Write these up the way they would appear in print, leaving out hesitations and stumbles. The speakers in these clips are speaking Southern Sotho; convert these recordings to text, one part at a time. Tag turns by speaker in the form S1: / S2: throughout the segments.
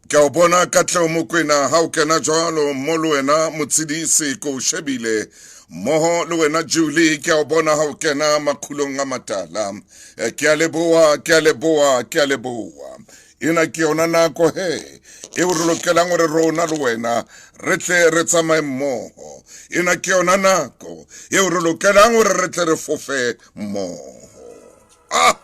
S1: Ke a o bona Katleho Mokwena ha o kena jwalo mo le wena Motshedisi ke o shebile mmoho le wena Julie ke a o bona ha o kena makgulong a matala. Eh, ke a leboha ke a leboha ke a leboha. Ena ke yona nako he eo re lokelang hore rona le wena re tle re tsamaye mmoho. Ena ke yona nako eo re lokelang hore re tle re fofe mmoho. Ah!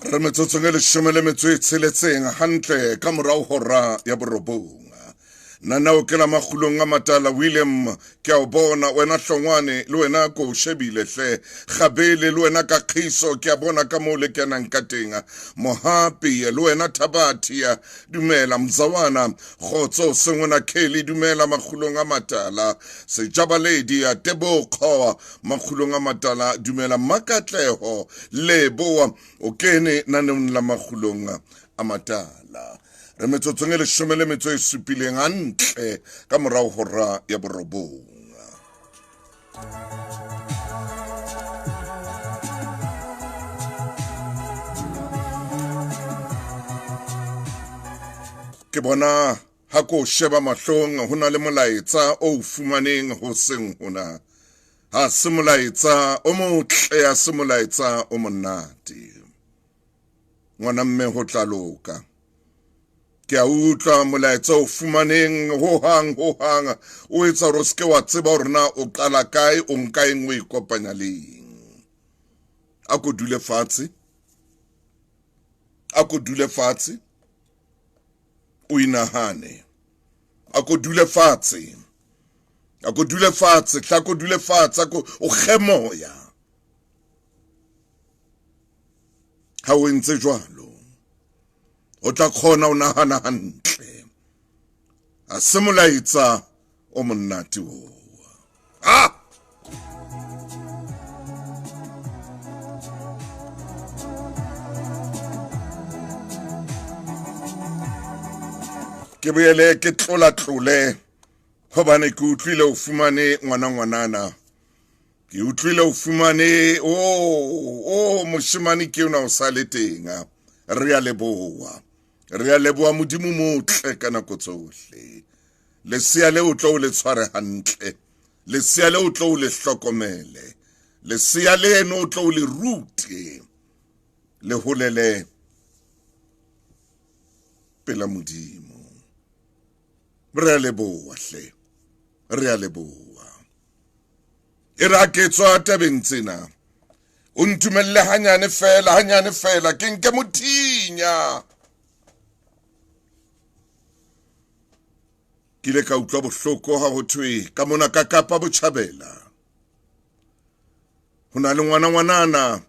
S1: Re metsotsong e leshome le metso e tsheletseng hantle ka morao hora ya borobong. Nanao ke la makgulong a matala William ke a o bona wena Hlongwane le wena ko o shebile hle Gabele le wena ka kgiso ke a bona ka moo le kenang ka teng Mohapi le wena Thabathi dumela Mzawana Kgotso Sengwena Kelly dumela makgulong a matala Sejabaledi Tebokgo makgulong a matala dumela Makatleho Leboa o kene naneong la makgulong a matala re metsotsong e leshome le metso e supileng hantle ka morao hora ya borobong. Ke bona ha ko sheba mahlong ho na le molaetsa o fumaneng ho seng hona. Ha se molaetsa o motle, ha se molaetsa o monate. Ngwana mme ho tla loka. Ke a utlwa molaetsa o fumaneng hohang hohang o etsa hore o seke wa tseba hore na o qala kae o nka eng o e kopanya le eng. A ko dule fatshe. A ko dule fatshe. O inahane. A ko dule fatshe. A ko dule fatshe, tla ko dule fatshe, a ko o kge moya. Ha o entse jwalo, o tla kgona o nahana hantle. A se molaetsa o monate oo. Ah! Ke boele ke tlola tlole hobane ke utlwile o fumane ngwana ngwanana. Ke utlwile o fumane o o moshemane ke yona o sa le teng. Re a leboha. Re a leboha Modimo motle ka nako tsohle. Lesea le o tlo o le tshware hantle. Lesea le o tlo o le hlokomele. Lesea leno o tlo o le rute. Le holele pela Modimo. Re a leboha hle. Re a leboha. E re a ke tswa tabeng tsena. O ntumelle hanyane fela, hanyane fela, ke nke mothinya. Ke ile ka utlwa bohloko ha ho thwe ka mona ka Kapa Botjhabela. Ho na le ngwana ngwanana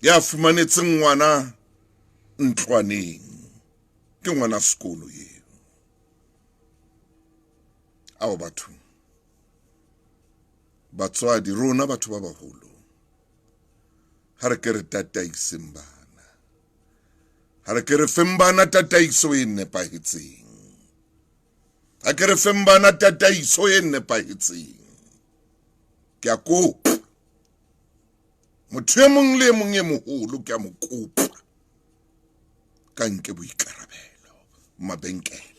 S1: ya fumanetseng ngwana ntlwaneng. Ke ngwana sekolo eo. Ao batho. Batswadi rona batho ba baholo. Ha re ke re tataiseng bana. Ha re ke re feng bana tataiso e nepahetseng. Ha ke re feng bana tataiso e nepahetseng. Ke a kopa. Motho e mong le e mong e moholo ke a mo kopa. Ka nke boikarabelo mabenkele.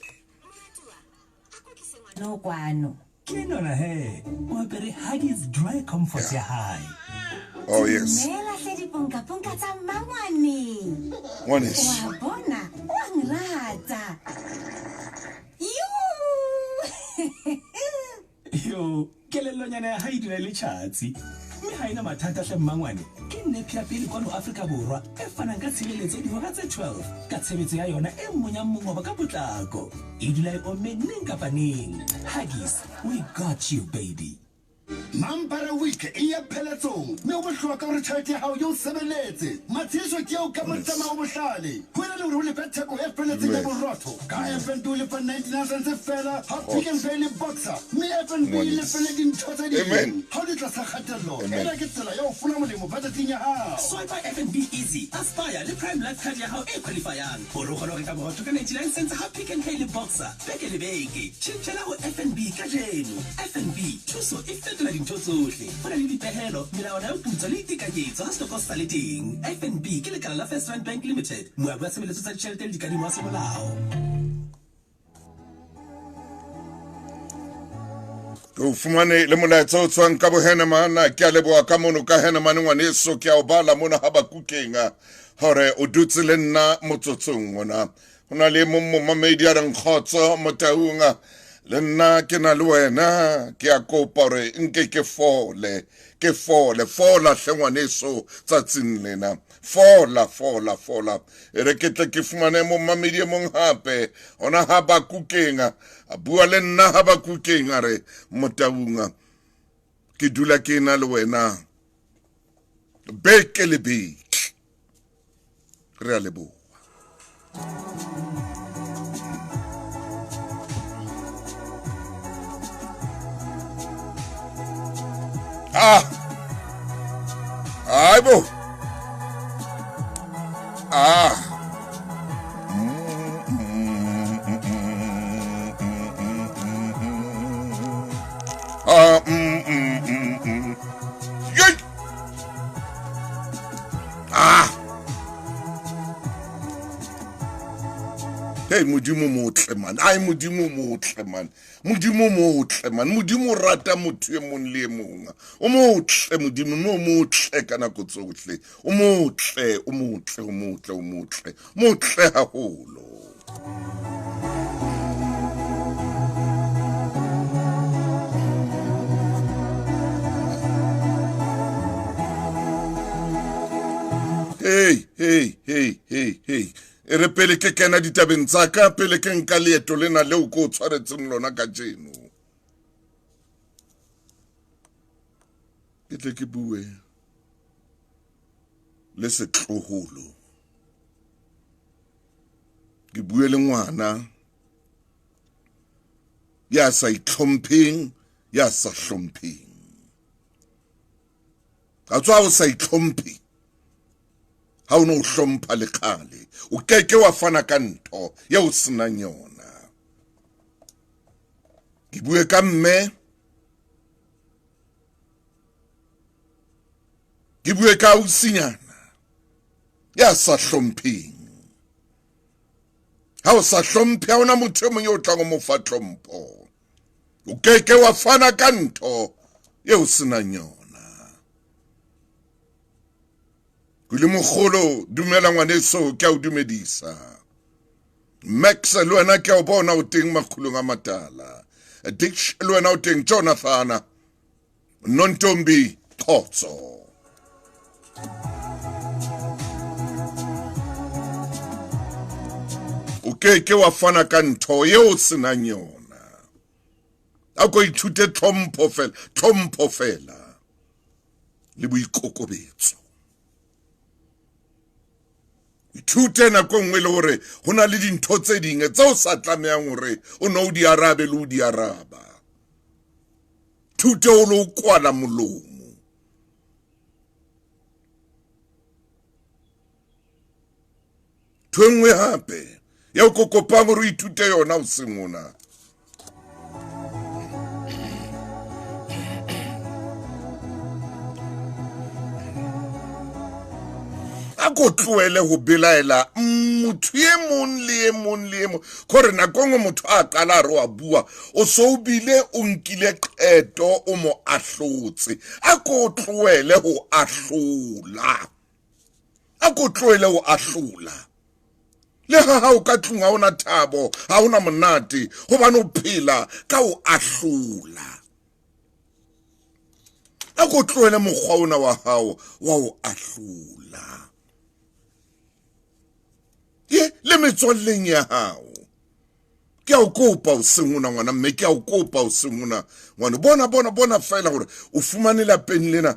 S2: No kwano.
S3: Ke nona he, o apere Huggies Dry Comfort ya hae.
S1: Oh yes.
S2: Dumela hle diponkaponka tsa mmangwane.
S1: Ngwaneso.
S2: Wa bona, o a nrata.
S3: Yo, kelellonyana ya hae e dula e le tjhatsi. Mme ha e na mathata hle mmangwane. Ke nepi ya pele kwano Afrika Borwa e fanang ka tshireletso dihora tse 12 ka tshebetso ya yona e monyang mongobo ka potlako. E dula e omme neng kapa neng. Huggies, we got you baby.
S4: Mampara Week e ya pheletsong mme ho bohlokwa hore tjhelete ya hao e o sebeletse. Matshehiso ke eo ka motsamao o bohlale. Ho ena le hore o lefe theko e feletseng ya borotho, ka FNB o lefa 99 cents feela ha Pick n Pay le Boxer mme FNB e lefele dintho tse ding ha o le tlasa kgatello. Ena ke tsela ya ho fola molemo bajeteng ya hao.
S3: Swipa FNB Easy, Aspire le Prime Life Card ya hao e qualifyang hore o kgone ho reka borotho ka 99 cents ha Pick n Pay le Boxer. Beke le beke, tjhentjhela ho FNB kajeno. FNB, thuso e fetola dintho tsohle. Ho na le dipehelo, melawana ya ho putswa le ditekanyetso ha setoko se sa le teng. FNB ke lekala la FirstRand Bank Limited, moabi wa tshebeletso tsa ditjhelete le dikadimo wa semolao.
S1: Ke o fumane le molaetsa o tswang ka bohenemana. Ke a leboha ka mono ka henemane ngwaneso. Ke a o bala mona ha bakukeng hore o dutse le nna motsotsong ona. Ho na le mong momamedi a reng kgotso Motaung, le nna ke na le wena, ke a kopa hore nke ke fole, ke fole, fola hle ngwaneso tsatsing lena, fola, fola, fola. E re ke tle ke fumane momamedi e mong hape, hona ha bakukeng, a bua le nna ha bakukeng, a re Motaung, ke dula ke na le wena beke le beke. Re a leboha. Ah. Hayibo. Ah. Ah, Yey. Ah. Hey, Modimo motle man. Ai Modimo motle man. Modimo motle man. Modimo o rata motho e mong le e mong. O motle Modimo, mme o motle ka nako tsohle. O motle, o motle, o motle, o motle. Motle haholo. Hey, hey, hey, hey, hey. E re pele ke kena ditabeng tsa ka, pele ke nka leeto lena leo ke o tshwaretseng lona kajeno. Ke tle ke bue le setloholo. Ke bue le ngwana ya sa itlhompheng, ya sa hlompheng. A tswa o sa itlhomphe, ha o no hlompha le kgale, o keke wa fana ka ntho eo o senang yona. Ke bue ka mme, ke bue ka ausinyana ya sa hlompheng. Ha o sa hlomphe, ha hona motho e mong eo o tlang ho mo fa tlhompho. O keke wa fana ka ntho eo o senang yona. Kule mogolo, dumela ngwaneso, ke a o dumedisa. Max le wena ke a o bona o teng makgulong a matala. Ditch le wena o teng, Jonathan, Nontombi, Khotso. O keke wa fana ka ntho eo o senang yona. A ko ithute tlhompho fela, tlhompho fela le boikokobetso. Ithute nako nngwe le hore ho na le dintho tse ding tse o sa tlamehang hore o no o di arabe le o di araba. Thute o lo kwala molomo. Ntho e nngwe hape ya o kopang hore o ithute yona hoseng hona. A ko tlohele ho belaela motho e mong le e mong le e mong. Kore nako nngwe motho a qala a re wa bua, o so o bile o nkile qeto, o mo ahlotse. A ko tlohele ho ahlola. A ko tlohele ho ahlola. Le ha hao ka tlung ha hona thabo, ha hona monate, hobane o phela ka ho ahlola. A ko tlohele mokgwa ona wa hao wa ho ahlola. Ye, le metswalleng ya hao. Ke a o kopa hoseng hona ngwana mme, ke a o kopa hoseng hona ngwana. Bona, bona, bona feela hore o fumane lapeng lena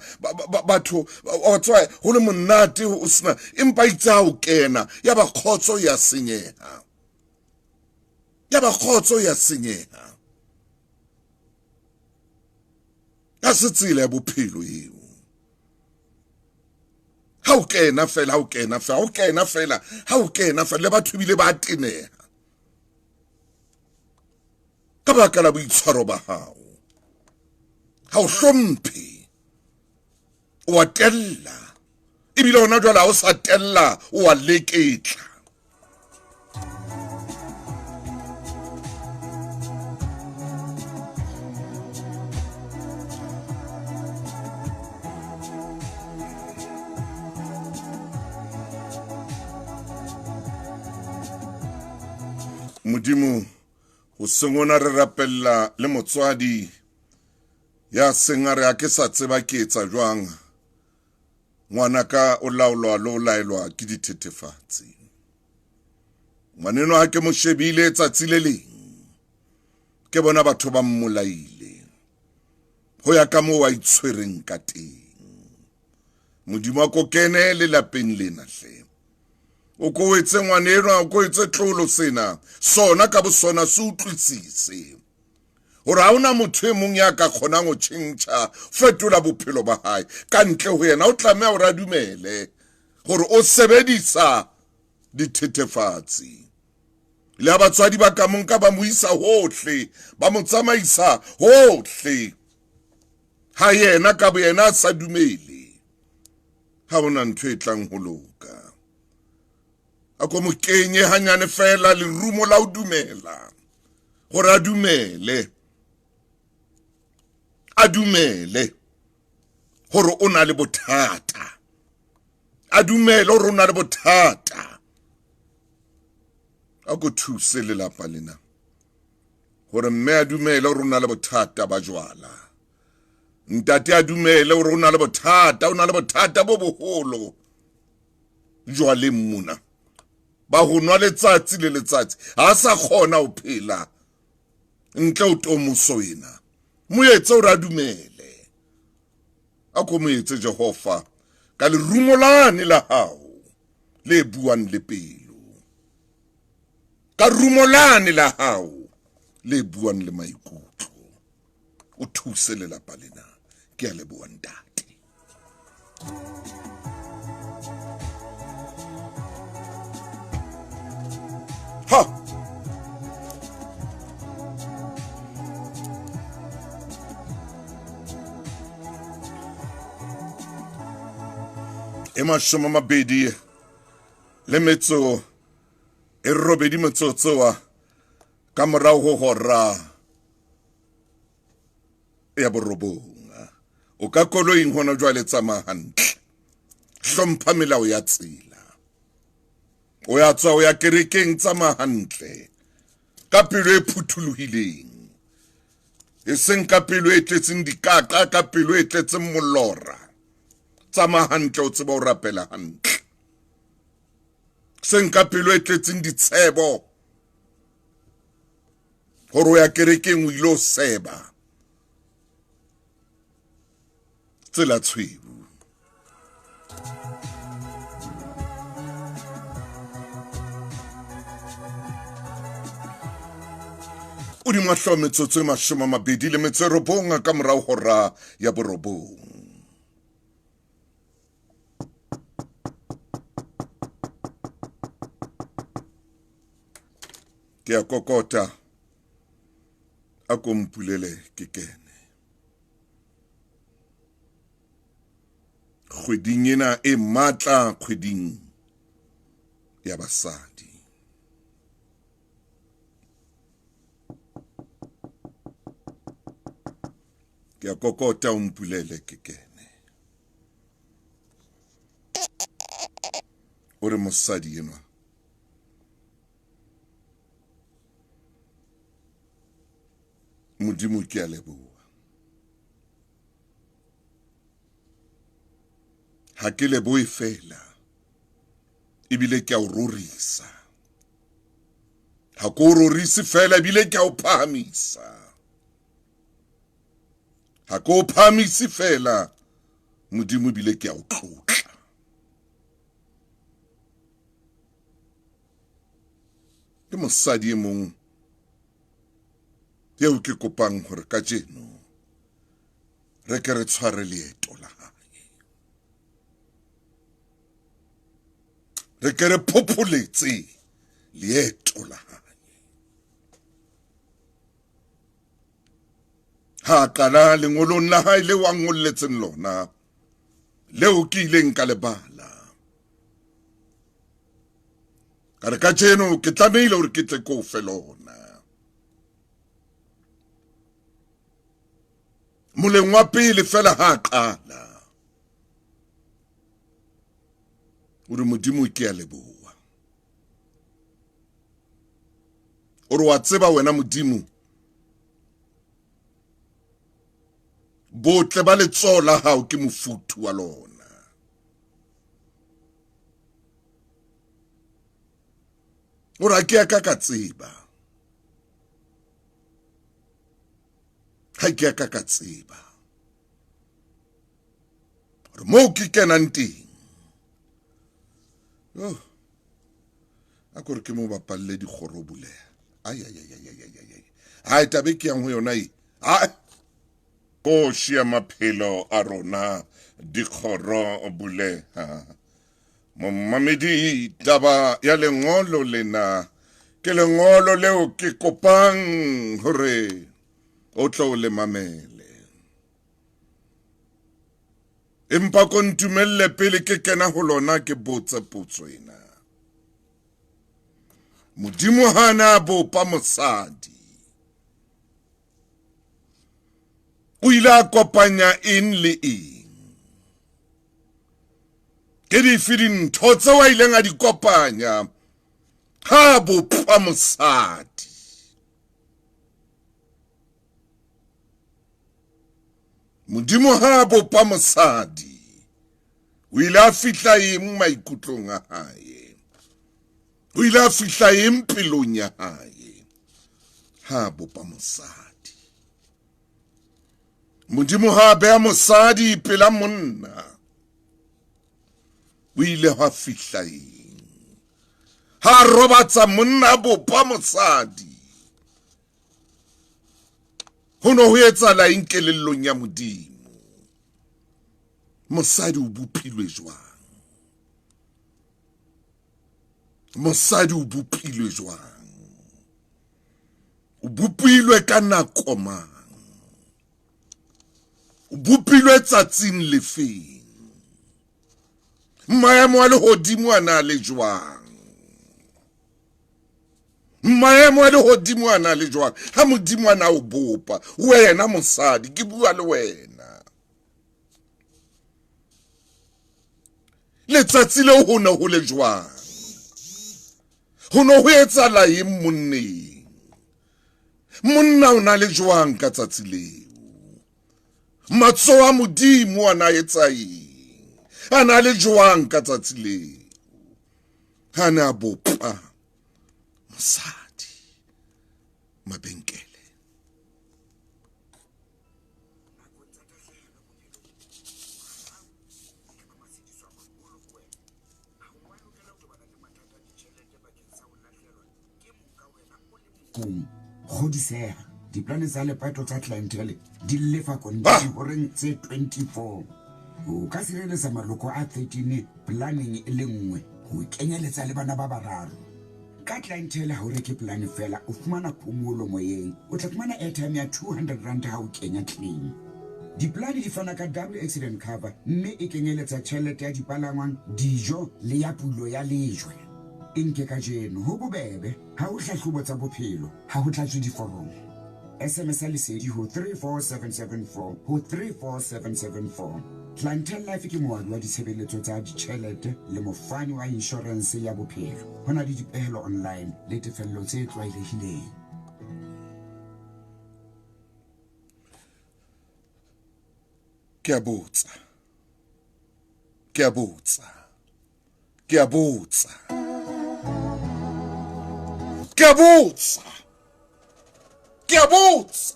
S1: batho wa tswa ho le monate o sena, empa itse ha o kena ya ba kgotso ya senyeha. Ya ba kgotso ya senyeha. Ka se tsela ya bophelo eo. Ha o kena fela, ha o kena fela, ha o kena fela, ha o kena fela, le batho ebile ba teneha. Ka baka la boitshwaro ba hao. Ha o hlomphe, o a tella. Ebile hona jwale ha o sa tella, o a leketla. Modimo, hoseng hona re rapella le motswadi ya seng a re ha ke sa tseba ke etsa jwang. Ngwanaka o laolwa le ho laelwa ke dithethefatsi. Ngwaneno ha ke mo shebile tsatsi le leng, ke bona batho ba mmolaile ho ya ka moo a itshwereng ka teng. Modimo a ko kene lelapeng lena hle. O ko etse ngwaneno, o ko etse tlolo sena, sona ka bosona se utlwisise hore ha hona motho e mong ya ka kgonang ho tjhentjha, fetola bophelo ba hae ka ntle ho yena. O tlameha hore a dumele hore o sebedisa dithethefatsi. Le ha batswadi ba ka mo nka ba mo isa hohle, ba mo tsamaisa hohle, ha yena ka boyena a sa dumele, ha hona ntho e tlang ho loka. A ko mo kenye hanyane fela lerumo la ho dumela, hore a dumele, a dumele hore o na le bothata, a dumele hore o na le bothata. A ko thuse lelapa lena hore mme a dumele hore o na le bothata ba jwala, ntate a dumele hore o na le bothata, o na le bothata bo boholo jwaleng mona ba ho nwa letsatsi le letsatsi, ha sa kgona ho phela ntle ho tomoso ena. Mo etse hore a dumele. A ko mo etse Jehova ka lerumo lane la hao le buang le pelo, ka rumo lane la hao le buang le maikutlo. O thuse lelapa lena. Ke a leboha ntate. Ha! E 28 metsotso ka morao ho hora ya 9. O ka koloing hona jwale, tsamaya hantle, hlompha melao ya tsela. O ya tswa o ya kerekeng, tsamaya hantle ka pelo e phuthulohileng, e seng ka pelo e tletseng dikaka, ka pelo e tletseng molora. Tsamaya hantle, o tseba ho rapela hantle, seng ka pelo e tletseng ditshebo hore o ya kerekeng o ile o seba. Tsela tshweu. O di mahlo metsotso e 29 ka morao hora ya 9. Ke a kokota, a ko mpulele ke kene. Kgweding ena e matla, kgweding ya basadi. Ke a kokota, o mpulele ke kene. O re mosadi enwa Modimo ke a leboha. Ha ke lebohe fela, ebile ke a o rorisa. Ha ke o rorise fela ebile ke a o phahamisa. Ha ke o phahamise fela, Modimo ebile ke a o tlotla. Ke mosadi e mong eo ke kopang hore kajeno re ke re tshware leeto la hae. Re ke re phopholetse leeto la hae. Ha a qala lengolong la hae leo a ngolletseng lona, leo ke ileng ka le bala. Ka re kajeno ke tlamehile hore ke tle ke o fe lona. Moleng wa pele fela ha a qala, o re Modimo ke a leboha. O re wa tseba wena Modimo, botle ba letsoho la hao ke mofuthu wa lona. O re ha ke a ka ka tseba, ha ke a ka ka tseba hore moo ke kenang teng. Oh, a kore ke mo bapalle dikgoro buleha. Ai, ai, ai, ai, ai, ai, ai. Hai, tabe ke yang ho yona e. Hai. Kgoši ya maphelo a rona dikgoro buleha. Momamedi, taba ya lengolo lena ke lengolo leo ke kopang hore o tlo le mamele. Empa ko ntumelle pele ke kena ho lona ke botse potso ena. Modimo ha na bopa mosadi, o ile a kopanya eng le eng? Ke dife dintho tseo a ileng a di kopanya ha bopa mosadi? Modimo ha bopa mosadi, o ile a fihla eng maikutlong a hae? O ile a fihla eng pelong ya hae ha bopa mosadi? Modimo ha beha mosadi pela monna, o ile ha fihla eng? Ha robatsa monna bopa mosadi, ho no ho etsahala eng kelellong ya Modimo? Mosadi o bopilwe jwang? Mosadi o bopilwe jwang? O bopilwe ka nako mang? O bopilwe tsatsing lefeng? Maemo a lehodimo a na le jwang? Maemo a lehodimo a na le jwang? Ha Modimo a na o bopa, wena mosadi, ke bua le wena. Letsatsi leo ho ne ho le jwang? Ho ne ho etsahala eng monneng? Monna o na le jwang ka tsatsi leo? Matsoho a Modimo a na etsa eng? A na le jwang ka tsatsi leo? Ha ne a bopa mosadi mabenkele.
S4: Kgodiseha diplane tsa lepato tsa clientele di lefa konti horeng tse 24. O ka sireletsa maloko a 13 planeng e le nngwe ho kenyeletsa le bana ba bararo. Ka clientele ha o reke plane fela, o fumana phomolo moyeng. O tla fumana airtime ya 200 rand ha o kenya claim. Diplane di fana ka double accident cover mme e kenyeletsa tjhelete ya dipalangwang, dijo le ya pulo ya lejwe. E nke kajeno, ho bobebe, ha ho hlahlobo tsa bophelo, ha ho tlatswe diforomo. SMS ya lesedi ho 34774 ho 34774. Clientele Life ke moabi wa ditshebeletso tsa ditjhelete le mofani wa inshorense ya bophelo. Ho na le dipehelo online le tefello tse tlwaelehileng.
S1: Ke a botsa. Ke a botsa. Ke a botsa. Ke a botsa, ke a botsa,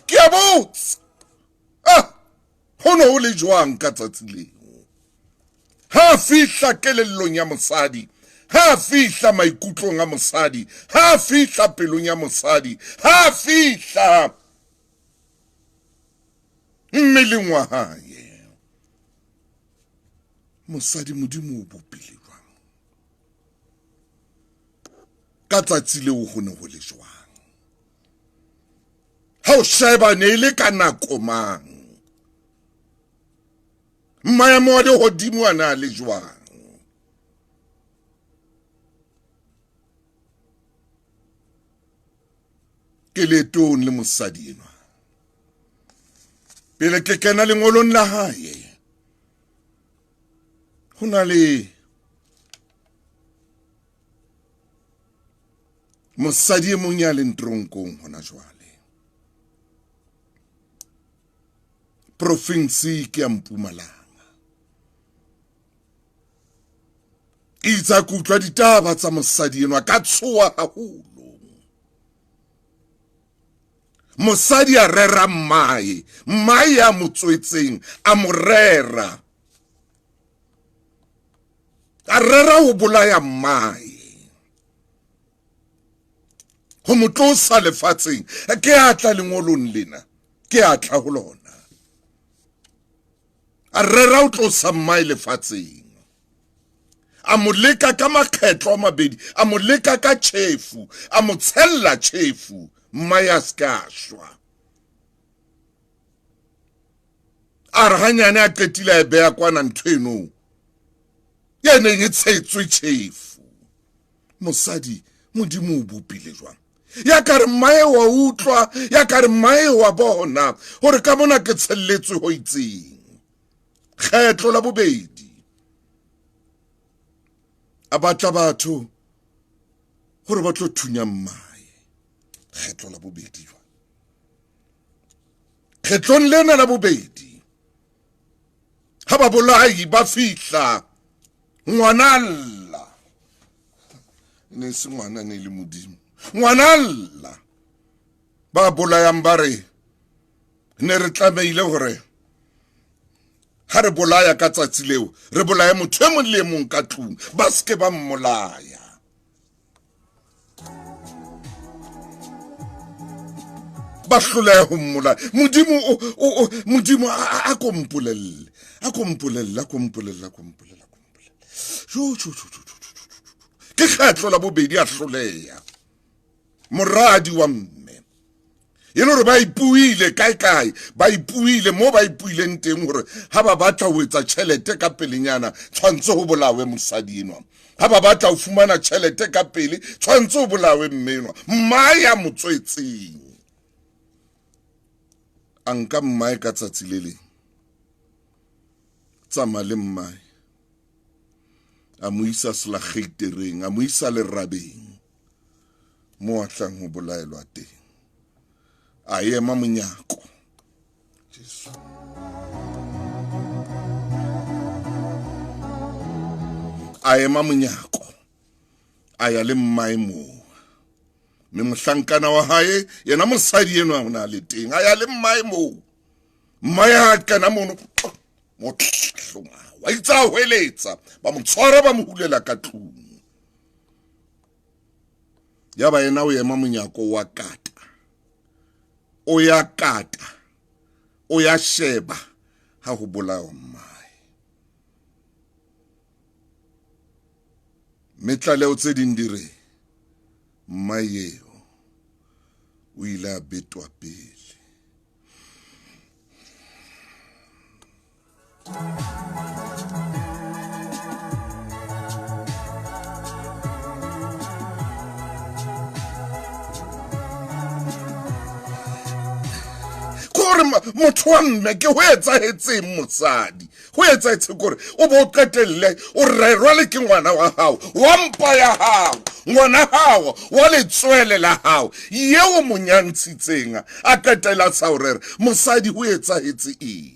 S1: ke a botsa. Ah, ho ne ho le jwang ka tsatsi leo? Ha fihla kelellong ya mosadi, ha fihla maikutlong a mosadi, ha fihla pelong ya mosadi, ha fihla mmeleng wa hae. Mosadi Modimo o bopile jwang? Ka tsatsi leo ho ne ho le jwang? Ha o sheba ne e le ka nako mang? Maemo a lehodimo a na le jwang? Ke leetong le mosadi enwa. Pele ke kena lengolong la hae, ho na le mosadi e mong ya leng tronkong hona jwale. Province ke ya Mpumalanga. Ke itse ke utlwa ditaba tsa mosadi enwa ka tshoha haholo. Mosadi a rera mmae, mmae ya mo tswetseng a mo rera. A rera ho bolaya mmae, ho mo tlosa lefatsheng. Ke a tla lengolong lena, ke a tla ho lona. A rera ho tlosa mmae lefatsheng. A mo leka ka makgetlo a mabedi, a mo leka ka tjhefu, a mo tshella tjhefu, mmae a se ka shwa. A re hanyane a qetile a e beha kwana ntho eno ya neng e tshetswe tjhefu. Mosadi Modimo o bopile jwang? Ya ka re mmae wa utlwa, ya ka re mmae wa bona hore ka mona ke tshelletswe ho itseng. Kgetlo la bobedi a batla batho hore ba tlo thunya mmae. Kgetlo la bobedi jwang? Kgetlong lena la bobedi ha ba bolai ba fihla, ngwana lla. Ne se ngwana, ne le Modimo. Ngwana lla. Ba bolayang ba re ne re tlamehile hore ha re bolaya ka tsatsi leo, re bolaye motho e mong le e mong ka tlung, ba se ke ba mmolaya. Ba hloleha ho mmolaya. Modimo o Modimo a ko mpolelle, a ko mpolelle, a ko mpolelle, a ko mpolelle, a ko mpolelle. Jo jo jo jo jo. Ke kgetlo la bobedi a hloleha. Moradi wa mme. E le hore ba ipuile kae kae, ba ipuile mo ba ipuileng teng hore ha ba batla ho etsa tjhelete ka pelenyana, tshwantse ho bolawe mosadi enwa. Ha ba batla ho fumana tjhelete ka pele, tshwantse ho bolawe mme enwa. Mmae ya mo tswetseng. A nka mmae ka tsatsi le leng. Tsamaya le mmae. A mo isa selageitereng, a mo isa lerabeng mo a tlang ho bolaelwa teng. A ema monyako. Jesu. A ema monyako. A ya le mmae moo. Mme mohlankana wa hae, yena mosadi enwa o na le teng. A ya le mmae moo. Mmae ha kena mono, mohloma. Wa itse a hweletsa, ba mo tshwara ba mo hulela ka tlung. Ya ba yena o ema monyako wa kata. O ya kata. O ya sheba ha ho bolawa mmae. Mme tlaleo tse ding di re mmae eo o ile a betwa pele. Kore motho wa mme ke ho etsahetseng mosadi, ho etsahetse kore o bo qetelle o rerwa le ke ngwana wa hao, wa mpa ya hao, ngwana hao wa letswele la hao yeo mo nyantshitseng a qetela sa o rera. Mosadi ho etsahetse eng?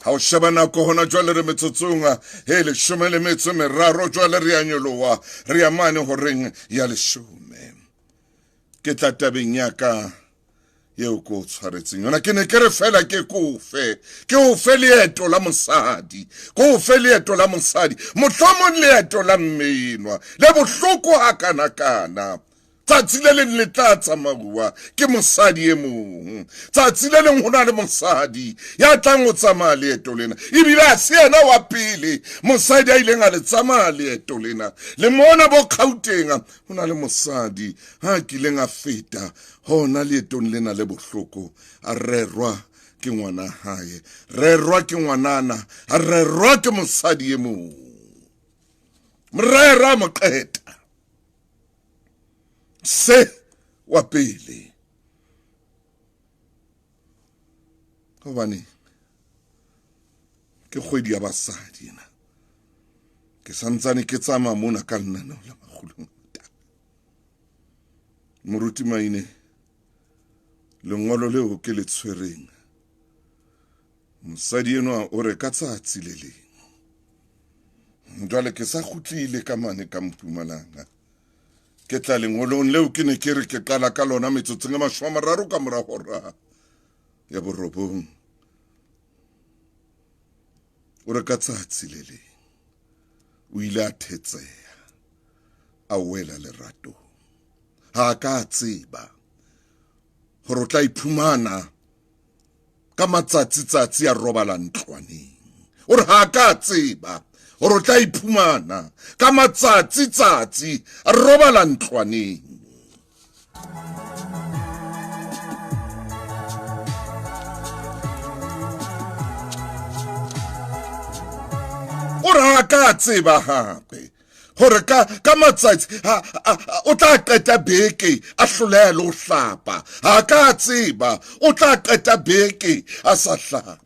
S1: Ha o sheba nako hona jwale re metsotsong e 13 jwale re a nyoloha re ya mane horeng ya 10. Ke tla tabeng ya ka eo ko tshwaretseng yona. Ke ne ke re fela ke kofe, ke o fe leeto la mosadi, ke o fe leeto la mosadi, mohlomong leeto la mmenwa le bohloko hakanakana. Tsatsi le leng le tla tsamauwa ke mosadi e mong. Tsatsi le leng ho na le mosadi ya tlang ho tsamaya leeto lena, ebile a se yena wa pele mosadi a ileng a le tsamaya leeto lena. Le mona bo Gauteng ho na le mosadi ha kileng a feta hona leetong lena le bohloko, a rerwa ke ngwana hae, rerwa ke ngwanana, a rerwa ke mosadi e mong. Morera moqeta se wa pele. Hobane ke kgwedi ya basadi ena. Ke santsane ke tsamaya mona ka lenaneo la Makgulong. Moruti Maine, lengolo leo ke le tshwereng, mosadi enwa o re ka tsatsi le leng. Jwale ke sa kgutlile ka mane ka Mpumalanga. Ke tla lengolong leo ke ne ke re ke qala ka lona metsotsong e 30 ka mora hora ya 9. O re ka tsatsi le leng o ile a thetseha, a wela leratong. Ha a ka tseba hore o tla iphumana ka matsatsi-tsatsi a robala ntlwaneng. O re ha a ka tseba hore o tla iphumana ka matsatsi-tsatsi a robala ntlwaneng. O re ha ka tseba hape hore ka matsatsi o tla qeta beke a hloleha le ho hlapa. Ha ka tseba o tla qeta beke a sa hlape.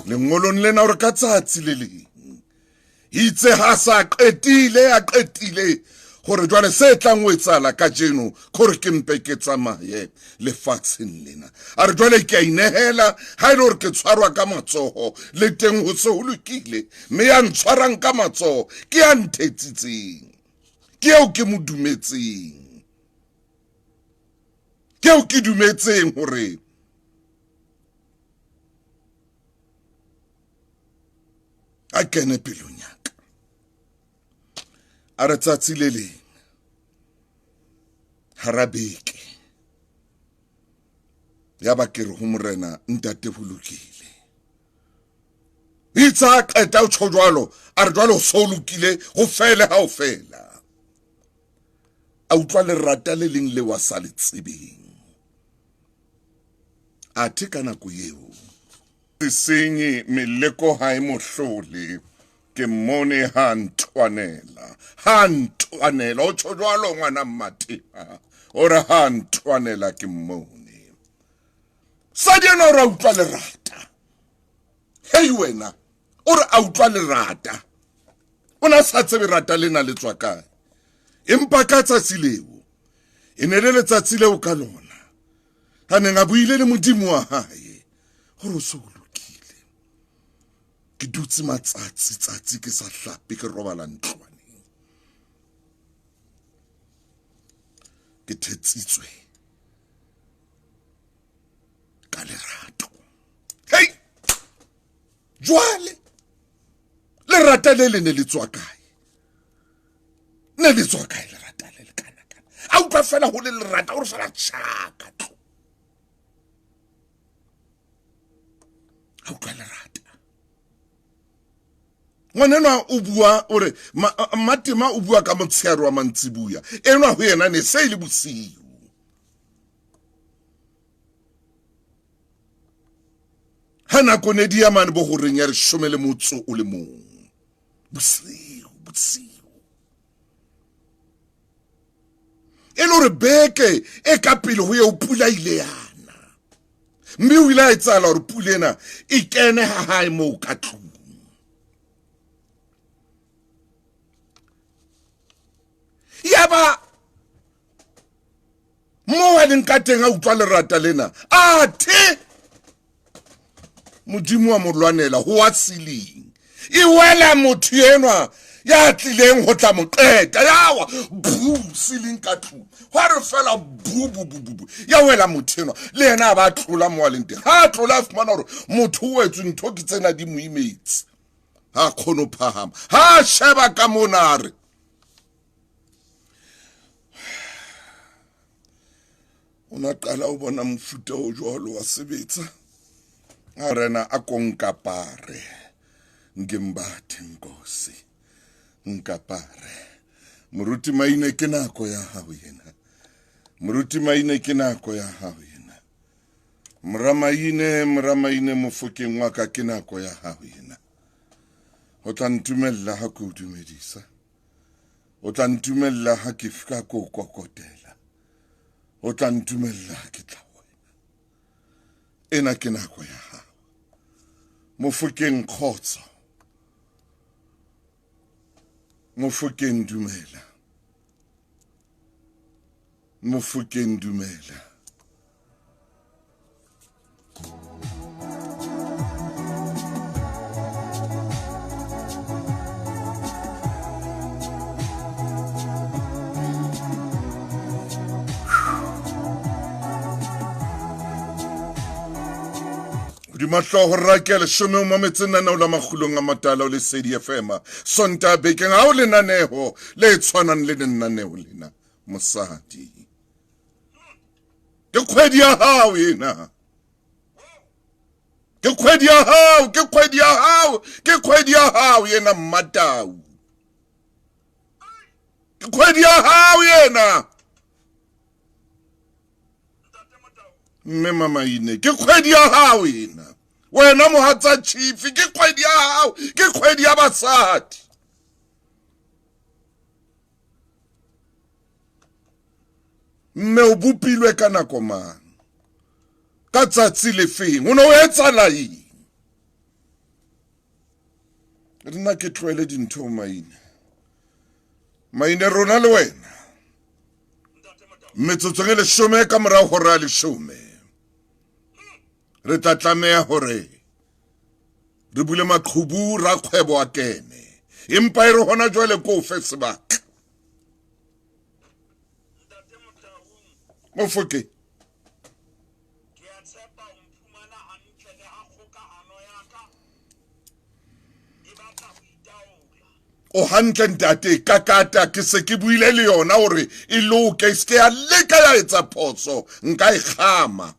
S1: Lengolong lena hore ka tsatsi le leng itse ha sa qetile, a qetile hore jwale se tlang ho etsahala kajeno ke hore ke mpe ke tsamaye lefatsheng lena. A re jwale ke a inehela, ha e le hore ke tshwarwa ka matsoho le teng ho se ho lokile, mme ya ntshwarang ka matsoho ke ya nthetsitseng, ke eo ke mo dumetseng, ke eo ke dumetseng hore a kene pelong ya ka. A re tsatsi le leng hara beke ya ba ke re ho morena, ntate ho lokile. Itse a qeta o tjho jwalo, a re jwale ho so lokile, ho fele ha o fela. A utlwa lerata le leng le wa sa le tsebeng. Athe ka nako eo sesenyi meleko ha e mohlole, ke mmone ha ntwanela, ha ntwanela. O tjho jwalo ngwana Mmathema, o re ha ntwanela ke mmone. Sadi ena o re a utlwa lerata. Hei wena, o re a utlwa lerata. O na sa tsebe rata lena le tswa kae. Empa ka tsatsi leo, e ne le letsatsi leo ka lona a neng a buile le Modimo wa hae hore o so lokile. Ke dutse matsatsi tsatsi ke sa hlape, ke robala ntlwaneng, ke thetsitswe ka lerato. Hei, jwale lerata le le ne le tswa kae? Ne le tswa kae lerata le le kana kana? A utlwa fela ho le lerata, o re fela tjhaka tlo. A utlwa lerata. Ngwanenwa o bua o re Mmatema o bua ka motshehare wa mantsibuya, enwa ho yena ne se e le bosiu. Ha nako ne di ya mane bo horeng ya 11. Bosiu, bosiu. E le hore beke e ka pele ho eo pula ile yana. Mme o ile a etsahala hore pula ena e kene ha hae moo ka tlung. Yaba mo a leng ka teng a utlwa lerata lena, athe Modimo wa mo lwanela ho wa ceiling. E wela motho enwa ya tlileng ho tla mo qeta, ya wa bu ceiling ka tlung. Hwa re fela bu bu bu bu bu, ya wela motho enwa, le yena a ba tlola mo a leng teng. Ha a tlola a fumana hore motho o wetswe, ntho ke tsena di mo imetse, ha kgone ho phahama. Ha a sheba ka mona a re, o na qala ho bona mofuta o jwalo wa sebetsa. A rena a ko nkapare, nkembathe nkosi, nkapare. Moruti Maine, ke nako ya hao yena. Moruti Maine, ke nako ya hao yena. Mora Maine, mora Maine, mofokeng wa ka, ke nako ya hao yena. O tla ntumella ha ke o dumedisa. O tla ntumella ha ke fika ko kokotela. O tla ntumella ha ke tla wena. Ena ke nako ya hao. Mofokeng kgotso. Mofokeng dumela. Mofokeng dumela. Hodima hlooho rake leshome o mametse lenaneo la Makgulong a Matala o Lesedi FM. Sontaha bekeng ha o lenaneho le tshwanang le lenaneo lena, mosadi. Ke kgwedi ya hao ena. Ke kgwedi ya hao, ke kgwedi ya hao, ke kgwedi ya hao ena Mmatau. Ke kgwedi ya hao ena. Mme Mamaine, ke kgwedi ya hao ena. Wena mohatsa Chief, ke kgwedi ya hao, ke kgwedi ya basadi. Mme o bopilwe ka nako mang? Ka tsatsi le feng? O ne o etsahala eng? Nna ke tlohele dintho Maine. Maine rona le wena. Metsotsong e leshome ka morao hora ya leshome. Re tla tlameha hore re bule maqhubu ra kgwebo a kene. Empa e re hona jwale ko fe sebaka. Mofoke.
S5: Ke a tshepa o mphumana hantle le ha kgokahano ya ka e batla ho itaola.
S1: O hantle ntate, kakata ke se ke buile le yona hore e loke, e se ke ya leka ya etsa phoso, nka e kgama.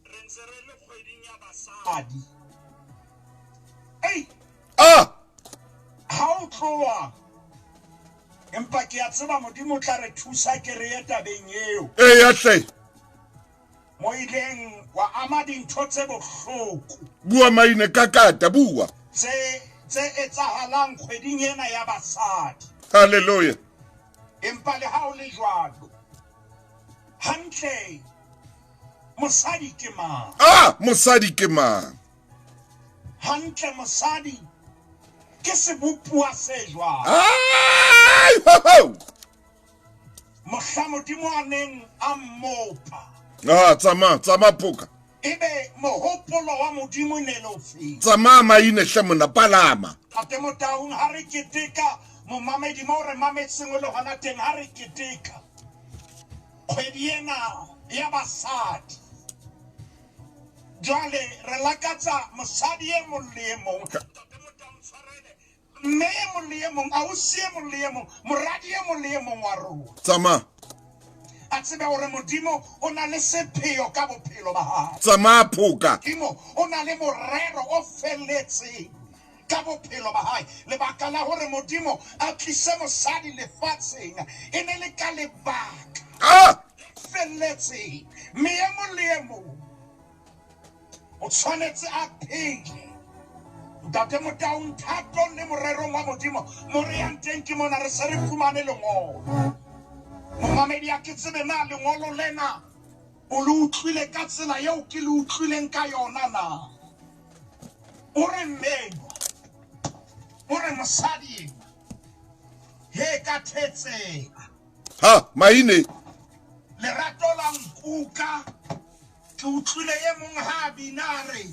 S5: Re ntse re le kgweding ya basadi. Ei!
S1: Ah!
S5: Ha o tloha, empa ke a tseba Modimo o tla re thusa ke re ye tabeng eo.
S1: Eya hle.
S5: Mo ileng wa ama dintho tse bohloko.
S1: Bua Maine, kakata, bua.
S5: Tse tse etsahalang kgweding ena ya basadi.
S1: Hallelujah.
S5: Empa le ha o le jwalo, hantle mosadi ke mang?
S1: Ah, mosadi ke mang?
S5: Hantle mosadi ke sebopuwa se jwang?
S1: Ai, ho, ho.
S5: Mohla Modimo a neng a mmopa.
S1: Ah, tsamaya, tsamaya phoka.
S5: Ebe mohopolo wa Modimo ne le ofe?
S1: Tsamaya Maine hle monna, palama.
S5: Ntate Motaung, ha re keteka momamedi mo re mametseng o le hona teng, ha re keteka kgwedi ena ya basadi. Jwale re lakatsa mosadi e mong le e mong. Ntate Motaung, tshwarele. Mme e mong le e mong, ausi e mong le e mong, moradi e mong le e mong wa rona.
S1: Tsamaya.
S5: A tsebe hore Modimo o na le sepheo ka bophelo ba hae.
S1: Tsamaya phoka.
S5: Modimo o na le morero o felletseng ka bophelo ba hae. Lebaka la hore Modimo a tlise mosadi lefatsheng e ne le ka lebaka le felletseng. Mme e mong le e mong o tshwanetse a phele. Ntate Motaung, thatong le morerong wa Modimo, mo re yang teng ke mona, re se re fumane lengolo. Momamedi, a ke tsebe na lengolo lena o le utlwile ka tsela eo ke le utlwileng ka yona na? O re mme enwa, o re mosadi enwa, He ka thetseha.
S1: Ha maine
S5: lerato la nkuka ke utlwile e mong ha binare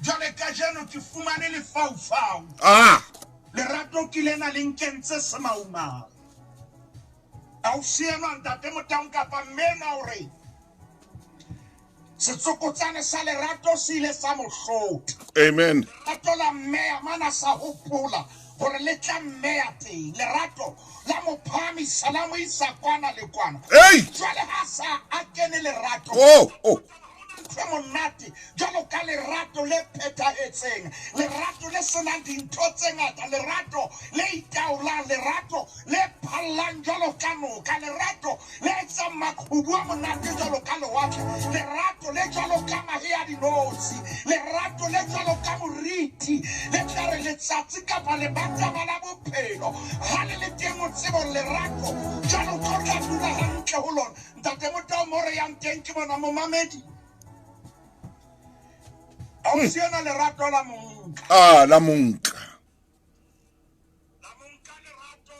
S5: jwale kajeno ke fumane lefaufau. Lerato ke lena le nkentse semaumau. Ausi enwa ntate Motaung kapa mme enwa hore setsokotsane sa lerato se ile sa mo hlotha.
S1: Amen.
S5: Lerato la mmeya mana sa hopola hore le tla mmeya teng. Lerato la mo phahamisa la mo isa kwana le kwana. Jwale ha sa a kene lerato.
S1: Oh.
S5: Ntho e monate jwalo ka lerato le phethahetseng, lerato le senang dintho tse ngata, lerato le itaolang, lerato le phallang jwalo ka noka, lerato le etsang maqhubu a monate jwalo ka lewatle, lerato le jwalo ka mahe a dinotshi, lerato le jwalo ka moriti le tla re letsatsi kapa lebatama la bophelo ha le le teng o tsebe lerato jwalo ka o tla dula hantle ho lona. Ntate Motaung mo re yang teng ke bona momamedi. Ausi ena lerato la monka.
S1: La monka.
S5: La monka lerato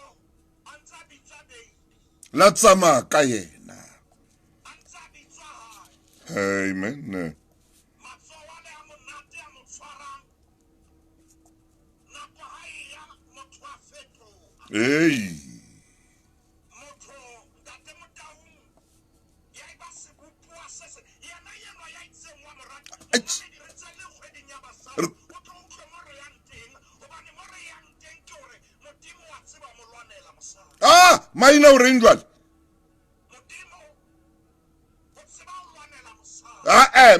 S5: a ntsa bitswa baby.
S1: La tsamaya ka yena.
S5: A ntsa bitswa hae.
S1: Amen.
S5: Matsoho ale a monate a mo tshwarang. Nako ha e ya motho a fetoha.
S1: Ei.
S5: Motho ntate Motaung ya eba sebopuwa se se yena yenwa ya itseng wa morata.
S1: Maina o reng jwale?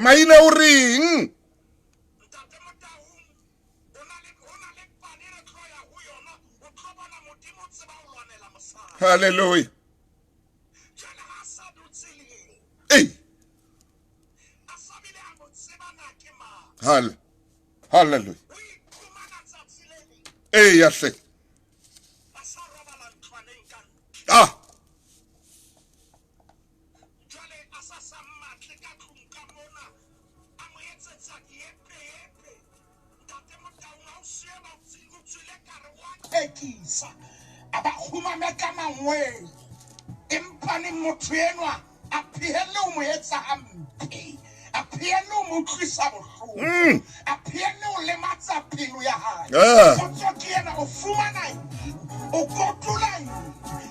S1: Maina o reng? Hallelujah. Hey. Hallelujah. Hey, yes.
S5: A ba kgumame ka mangwele empa ne motho enwa a phehelle ho mo etsa hampe, a phehelle ho mo utlwisa bohloko, a phehelle ho lematsa pelo ya hae. Potso ke ena, o fumana eng? O kotula eng?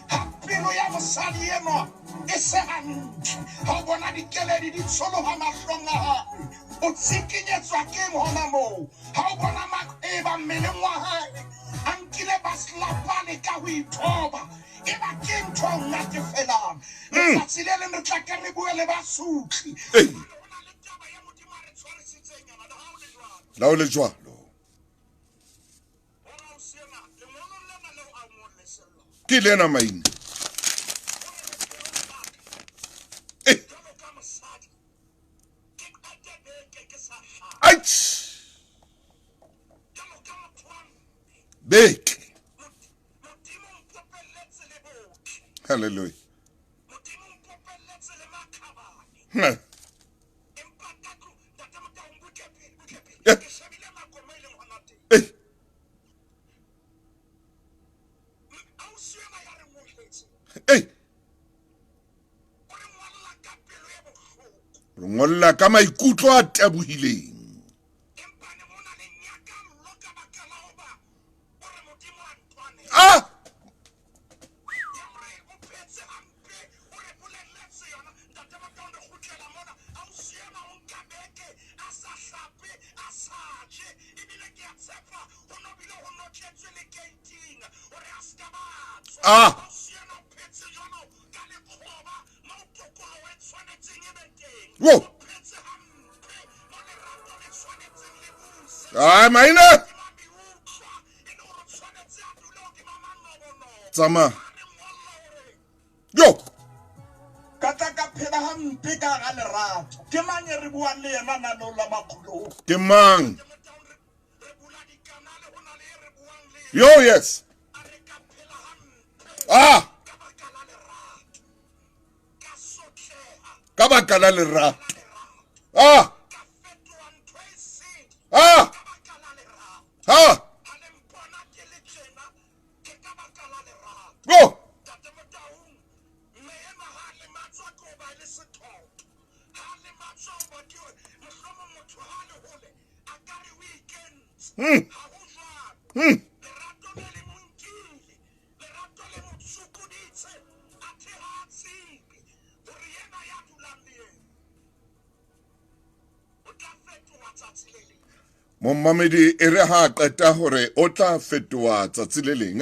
S5: Ha pelo ya mosadi enwa e se hantle, ha o bona dikeledi di tsholoha mahlong a hae, o tsikinyetswa ke eng hona moo? Ha o bona maqeba mmeleng wa hae a nkile ba slapane ka ho ithoba, e ba ke ntho e natefelang. Letsatsi le leng re tla ke re bue le basutli.
S1: La o le jwalo. Ke lena maina. Beke. Hallelujah. Hey. Re ngolla ka maikutlo a tabohileng. Whoa. Maina. Tsama. Yo.
S5: Ka tla ka phela hampe ka ga lerato. Ke mang e re buang le yena nano la makgolo?
S1: Ke mang? Yo, yes. Ka baka la lerato. Momamedi e re ha qeta hore o tla fetoha tsatsi le leng.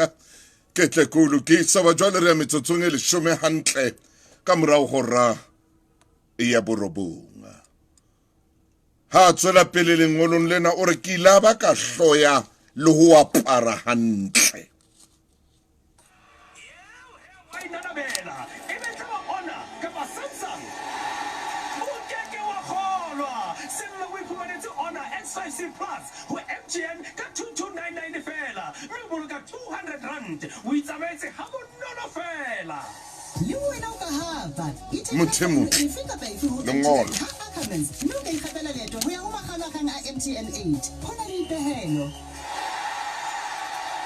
S1: Ke tle ke o lokisa ba jwale re ya metsotsong e 10 hantle ka morao hora ya 9. Ha tswela pele lengolong lena o re ke ile ba ka hloya le ho apara hantle.
S3: Plus ho MTN ka 2299 fela mme o boloka 200 rand o itsamaetse ha bonolo fela.
S2: Le wena o ka hapa
S1: Motho lengolo
S2: mme o ka ikgapela leeto ho ya ho makgalakgang a MTN 8. Ho na le dipehelo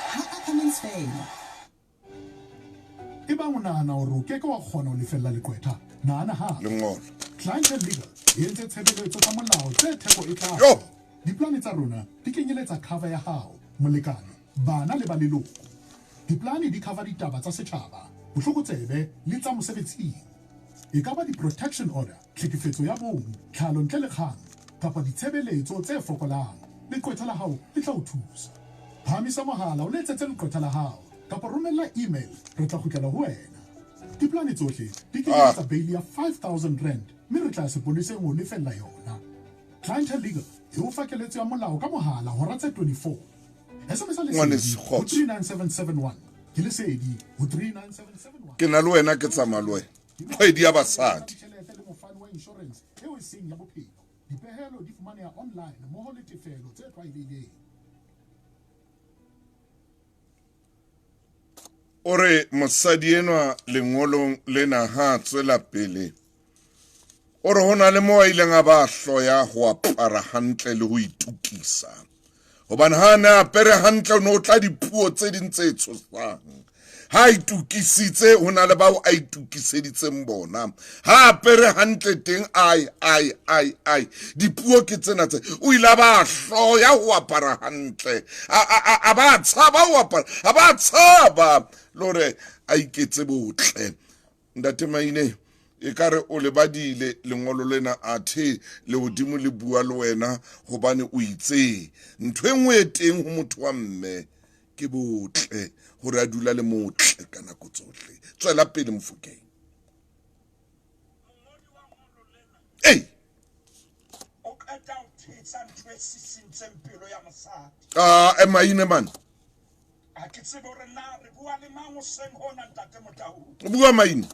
S2: ha Ackermans fela.
S6: E bang o nahana hore o ke ke wa kgona ho lefella leqwetha, nahana hape.
S1: Lengolo.
S6: Clientele Legal e entse tshebeletso tsa molao tse theko e tlase. Diplane tsa rona di kenyeletsa cover ya hao, molekane, bana le ba leloko. Diplane di cover ditaba tsa setjhaba, bohlokotsebe le tsa mosebetsing. E ka ba di-protection order, tlhekefetso ya bong, tlhalo ntle le kgang, kapa ditshebeletso tse fokolang. Leqwetha la hao le tla o thusa. Phahamisa mohala o letsetse leqwetha la hao kapa romella email, re tla kgutlela ho wena. Diplane tsohle di kenyeletsa bail ya 5000 rand mme re tla ya sepoleseng ho lefella yona. Clientele Legal e o fa keletso ya molao ka mohala hora tse 24. SMS Lesedi ho 39771. Ke Lesedi ho 39771.
S1: Ke na le wena ke tsamaya le wena. Kgwedi ya basadi.
S6: Tjhelete le mofani wa insurance eo e seng ya bophelo. Dipehelo di fumaneha online mmoho le tefelo tse tlwaelehileng.
S1: O re mosadi enwa lengolong lena ha tswela pele. O re ho na le moo a ileng a ba hloya ho apara hantle le ho itukisa. Hobane ha ne apere hantle o ne o tla dipuo tse ding tse tshosang. Ha itukisitse ho na le bao a itukiseditseng bona. Ha apere hantle teng ai ai ai ai dipuo ke tsena tse o ile ba hloya ho apara hantle. A ba tshaba ho apara, a ba tshaba le hore a iketse botle. Ntate Maine e ka re o lebadile lengolo lena athe le hodimo le bua le wena hobane o itse ntho e nngwe e teng ho motho wa mme ke botle hore a dula le motle ka nako tsohle. Tswela pele Mofokeng. Ei
S5: o qeta ho thetsa ntho e sisintseng pelo ya mosadi.
S1: Ah, Maine man.
S5: A ke tsebe hore na re bua le mang hoseng hona ntate Motau.
S1: Bua Maine.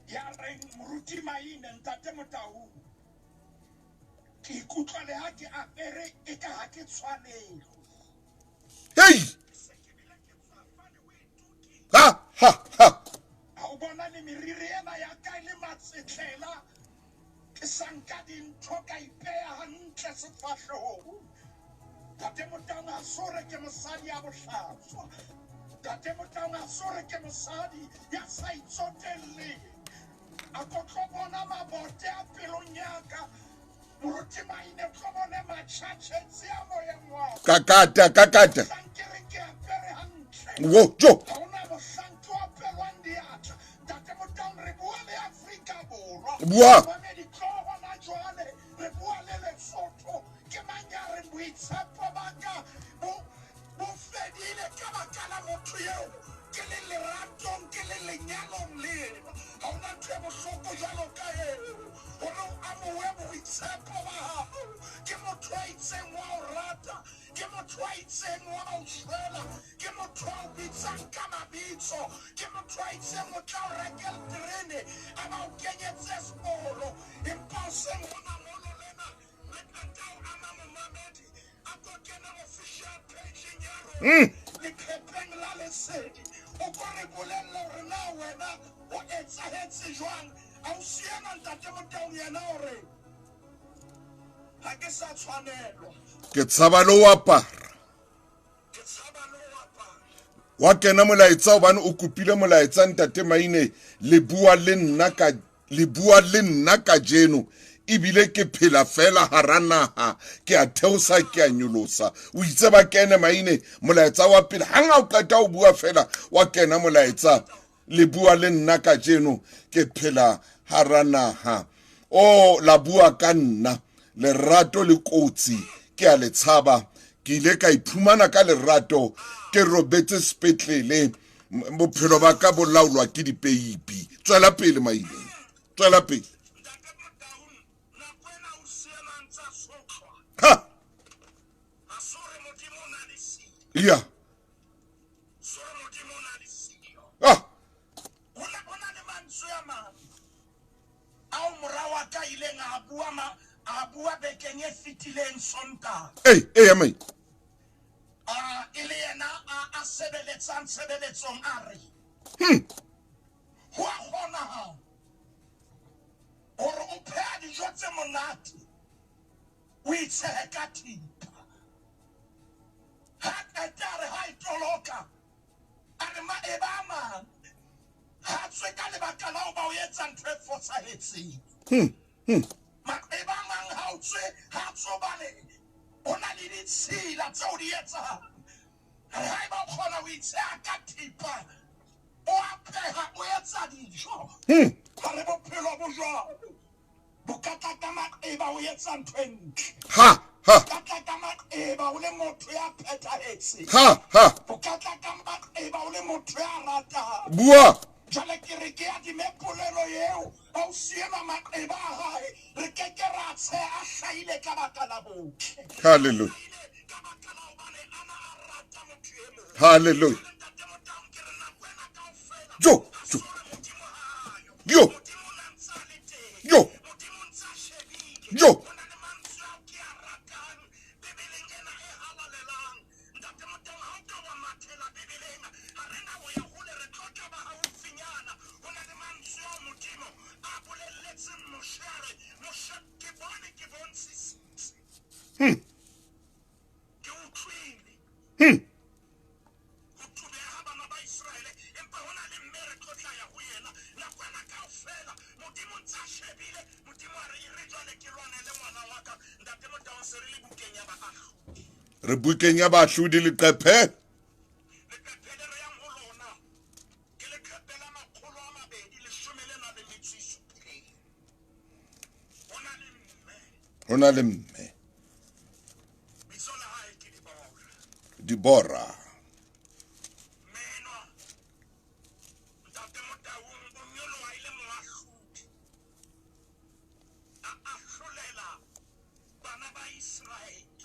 S5: Ya reng moruti Maine ntate Motau. Ke ikutlwa le ha ke apere e ka ha ke tshwanelo.
S1: Hey! Ha ha ha.
S5: Ha o bona le meriri ena ya ka le matsetlela ke sa nka dintho ka ipeha hantle sefahlehong. Ntate Motau ha sore ke mosadi ya bohlatswa. Ntate Motau ha sore ke mosadi ya sa itsotelleng. A ko tlo bona mabote a pelong ya ka. Moruti Maine tlo bone matjhatjhetsi a moyeng wa
S1: ka. Kakata kakata.
S5: Ke apere hantle.
S1: Wo jo.
S5: Ha hona mohlang ke opelwang diatla. Ntate Motau re bua le Afrika Borwa.
S1: Bua.
S5: Mamedi tlo hona jwale re bua le Lesotho. Ke mang ya reng boitshepo ba ka bo fedile ka baka la motho eo ke le leratong ke le lenyalong le yena. Ha hona ntho e bohloko jwalo ka eo hore o amohe boitshepo ba hao. Ke motho a itseng wa o rata, ke motho a itseng wa o shwela, ke motho a o bitsang ka mabitso, ke motho a itseng o tla o rekela terene a ba o kenyetse seporo. Empa hoseng hona ngolo lena le qeta ho ama momamedi a ko kene official page-eng ya rona leqepheng la Lesedi. O ko re bolelle hore na wena o etsahetse jwang. Ausi ena ntate Motau yena o re ha ke sa tshwanelwa.
S1: Ke tshaba le ho apara.
S5: Ke tshaba le ho apara.
S1: Wa kena molaetsa hobane o kopile molaetsa ntate Maine le bua le nna ka le bua le nna kajeno. Ebile ke phela fela hara naha, ke a theosa, ke a nyolosa. O itse ba kene Maine, molaetsa wa pele. Hang ha o qeta ho bua fela, wa kena molaetsa. Le bua le nna kajeno, ke phela hara naha. O la bua ka nna, lerato le kotsi, ke a le tshaba. Ke ile ka iphumana ka lerato, ke robetse sepetlele. Bophelo ba ka bo laolwa ke dipeipi. Tswela pele Maine, tswela pele. Ha! Ya. Ah! Ei, ei, amai.
S5: E le yena a sebeletsang tshebeletsong a re. Ho a kgonahala hore o pheha dijo tse monate, o itshehe ka thipa. Ha qeta a re ha e toloka, a re maeba a mang ha tswe ka lebaka la ho ba o etsa ntho e fosahetseng. Maqeba a mang ha o tswe, ha tswe hobane o na le ditshila tseo di etsang. Re haeba o kgona ho itsheha ka thipa, o apeha, o etsa dijo. Ha re bophelo bo jwalo, bo ka tla ka maqeba o etsa ntho e ntle.
S1: Ha, ha.
S5: Bo ka tla ka maqeba o le motho ya phethahetseng.
S1: Ha, ha.
S5: Bo ka tla ka maqeba o le motho ya ratang.
S1: Bua.
S5: Jwale ke re ke adime polelo eo, ha o siela maqeba a hae, re ke ke ra tsheha a hlahile ka baka la botle.
S1: Hallelujah. Hallelujah. Jo, jo. Jo. Jo. Jo. Re bukeng ya Baahlodi leqephe. Ho na le mme. Dibora.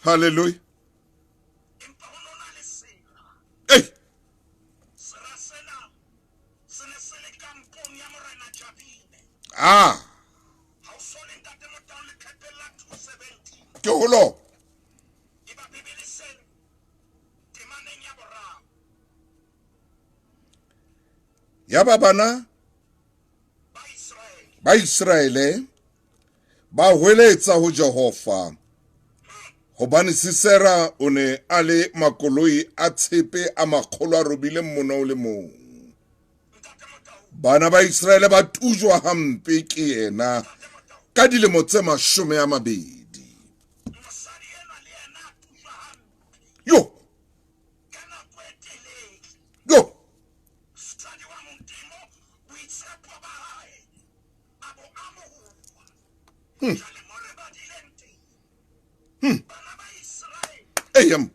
S1: Hallelujah. Hey. Ah. Ke holo. Ya ba bana ba Israele ba hweletsa ho Jehova, hobane Sisera o ne a le makoloi a tshepe a makgolo a robileng mono o le mong. Bana ba Israele ba tujwa hampe ke yena ka dilemo tse 20. Yo. Yo. Eyam.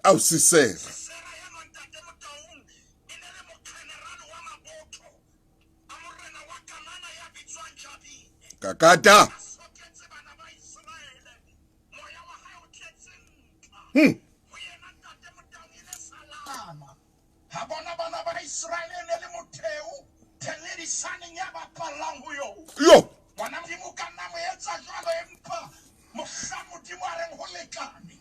S1: Au Sisera. Kakata.
S5: Ha bona bana ba Israele ne le motheo thelebisaneng ya bapallang ho yo.
S1: Yo.
S5: Ngwana Modimo ka nna mo etsa jwalo, empa mohla Modimo a reng ho lekane,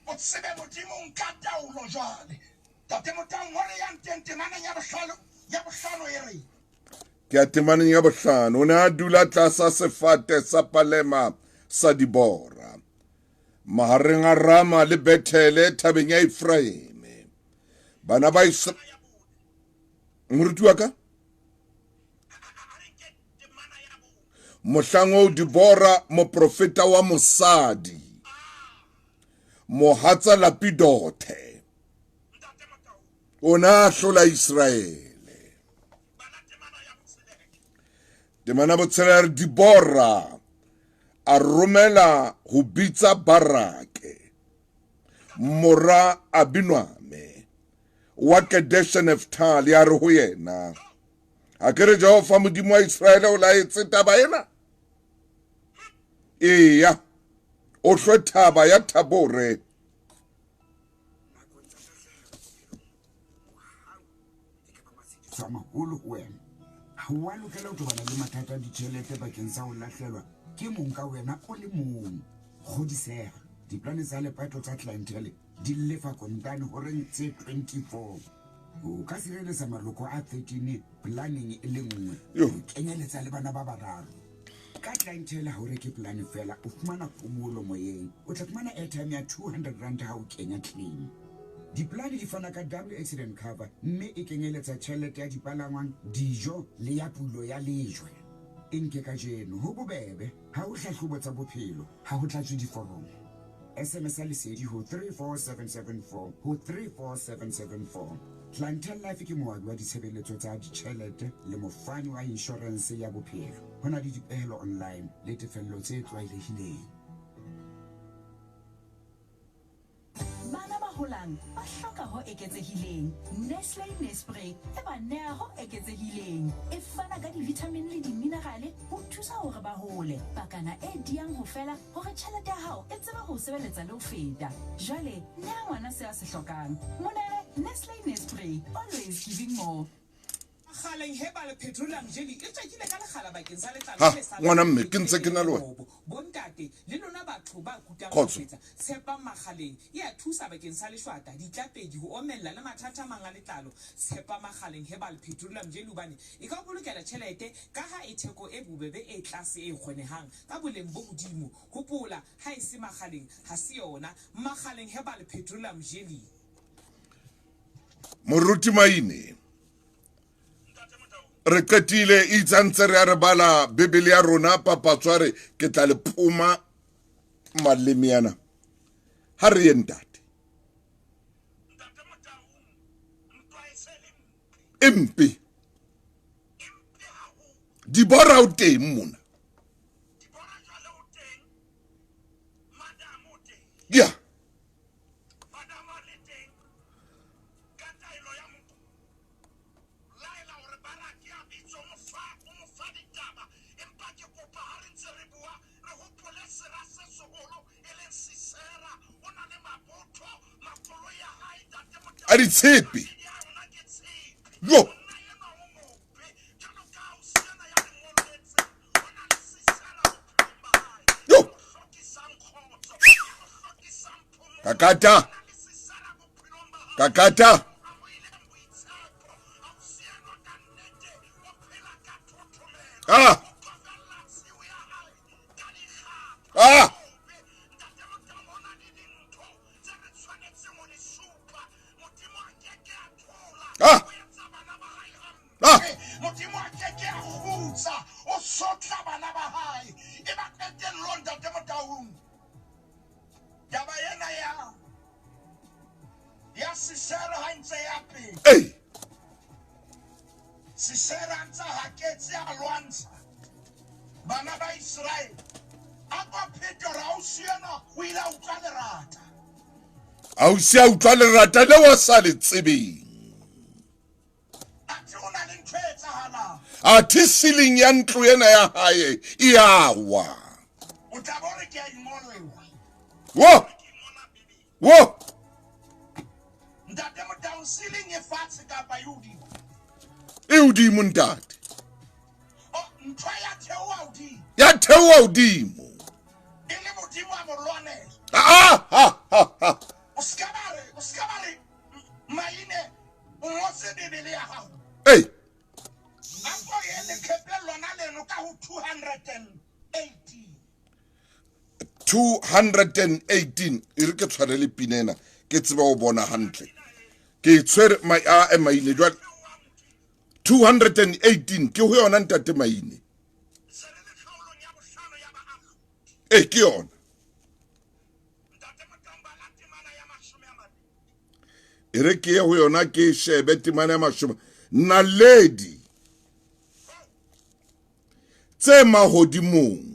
S5: o tsebe Modimo nka taolo jwale. Tate Motaung, hore ya nteng temaneng ya bohlano e re.
S1: Ke ya temaneng ya bohlano. O ne a dula tlasa sefate sa palema sa Dibora, mahareng a Rama le Bethele thabeng ya Efraime. Bana ba Moruti wa ka? Mohlang oo Debora, moprofeta wa mosadi, mohatsa Lapidothe, o na hlola Iseraele. Temana botshelela, Debora a romela ho bitsa Barake, mora Abinoame wa Kedeshe Neftali, a re ho yena, a ke re Jehova Modimo wa Iseraele o laetse taba ena? Eya, o hlwe thaba ya Thabore.
S4: Sa maholo ho wena. Ha o a lokela ho tobana le mathata a ditjhelete bakeng sa ho lahlelwa ke mong ka wena o le mong. Kgodiseha, diplane tsa lepato tsa Clientele di lefa kontane horeng tse 24. O ka sireletsa maloko a 13 planeng e le nngwe, ho kenyeletsa le bana ba bararo. Ka Clientele ha o reke plane feela, o fumana phomolo moyeng. O tla fumana airtime ya 200 rand ha o kenya claim. Diplane di fana ka double accident cover mme e kenyeletsa tjhelete ya dipalangwang, dijo le ya pulo ya lejwe. E nke kajeno, ho bobebe, ha ho hlahlobo tsa bophelo, ha ho tlatswe diforomo. SMS ya Lesedi ho 34774 ho 34774. Clientele Life ke moabi wa ditshebeletso tsa ditjhelete le mofani wa inshorense ya bophelo. Ho na le dipehelo online le tefello tse tlwaelehileng.
S2: Bana ba holang ba hloka ho eketsehileng. Nestle Nespre e ba neha ho eketsehileng. E fana ka divithamine le diminerale ho thusa hore ba hole. Pakana e diyang ho fela hore tjhelete ya hao e tsebe ho o sebeletsa le ho feta. Jwale neha ngwana se a se hlokang. Mo nehe Nestle Nespre, always giving more.
S7: Kgaleng Herbal Petroleum Jelly e tjekile ka lekgala bakeng sa letlalo
S1: Ha,
S7: le sa
S1: ngwana mme, ke ntse ke na le wena.
S7: Mongobo. Bontate le lona batho ba kutang
S1: Khotso.
S7: kgafetsa, tshepang Makgaleng. E a thusa bakeng sa leshwata, ditlapedi, ho omella le mathata a mang a letlalo. Tshepa Makgaleng Herbal Petroleum Jelly hobane e ka o bolokela tjhelete kaha e theko e bobebe e tlase e kgonehang ka boleng bo hodimo. Hopola, ha e se Makgaleng, ha se yona. Makgaleng Herbal Petroleum Jelly.
S1: Moruti Maine, re qetile itse ntse re a re bala Bibele ya rona, papatso a re ke tla le poma maleme ana. Ha re ye ntate. Empe. Dibora o teng mona. Ya. A ditshepe. Yo. Yo. Kakata. Kakata. Ah. Ah. Ah. Ah.
S5: Modimo a ke ke a kgutsa, o sotla bana ba hae. E ba qetellong, Ntate Motaung. Taba ena ya Sisera ha ntse ya pele.
S1: Ei.
S5: Sisera a ntse a haketse a lwantsha bana ba Iseraele. A ko phete hore ausi enwa o ile a utlwa lerata.
S1: Ausi a utlwa lerata leo a sa le tsebeng.
S5: Athe ho na le ntho e etsahalang.
S1: Athe ceiling ya ntlo ena ya hae e a wa.
S5: O tla bo re ke a ingolla.
S1: Wo! Wo!
S5: Ntate Motaung, ceiling e fatshe kapa e hodimo?
S1: E hodimo, ntate.
S5: Oh, ntho ya theoha hodimo.
S1: Ya theoha hodimo.
S5: E le Modimo a mo lwanela.
S1: Ah, ha, ha, ha.
S5: O ska ba re, o ska ba re, Maine, o ngotse Bibele ya hao.
S1: Ei.
S5: A ko ye leqhepeng lona leno ka ho 218.
S1: 218. E re ke tshware le pina ena, ke tsebe ho bona hantle. Ke tshwere a, Maine jwale. 218 ke ho yona ntate Maine. E ke yona. E re ke ye ho yona ke shebe temana ya mashome. Naledi tse mahodimong.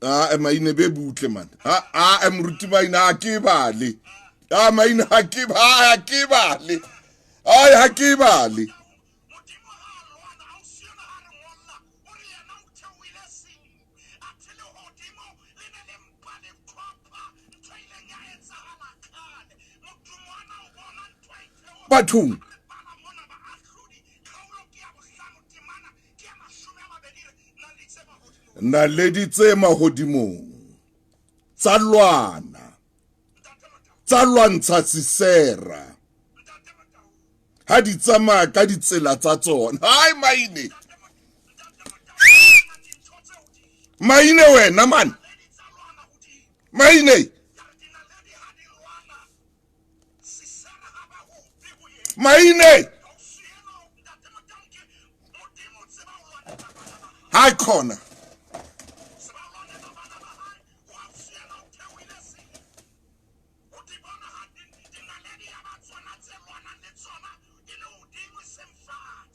S1: A maine be butle man. A moruti maine ha ke bale. A maine ha ke bale. Ai ha ke bale. Bathong. Naledi tse mahodimong tsa lwana, tsa lwantsha Sisera ha di tsamaya ka ditsela tsa tsona. Hai maine, maine wena man, maine, maine. Hai khona.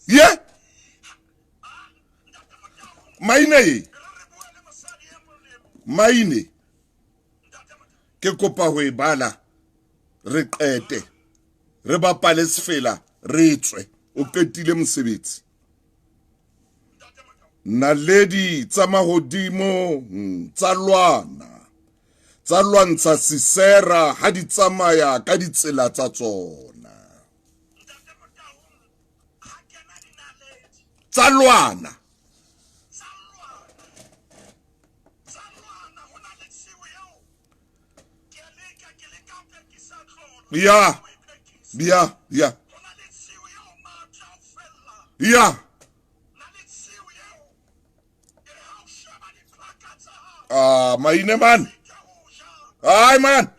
S1: Yeah. Maine. Maine. Ke kopa ho e bala re qete. Re bapale sefela re tswe. O qetile mosebetsi. Naledi tsa mahodimo tsa lwana. Tsa lwantsha Sisera ha di tsamaya ka ditsela tsa tsona. Tsa lwana. Ya. Ya, ya. Ya. Ah, maine man. Ai man.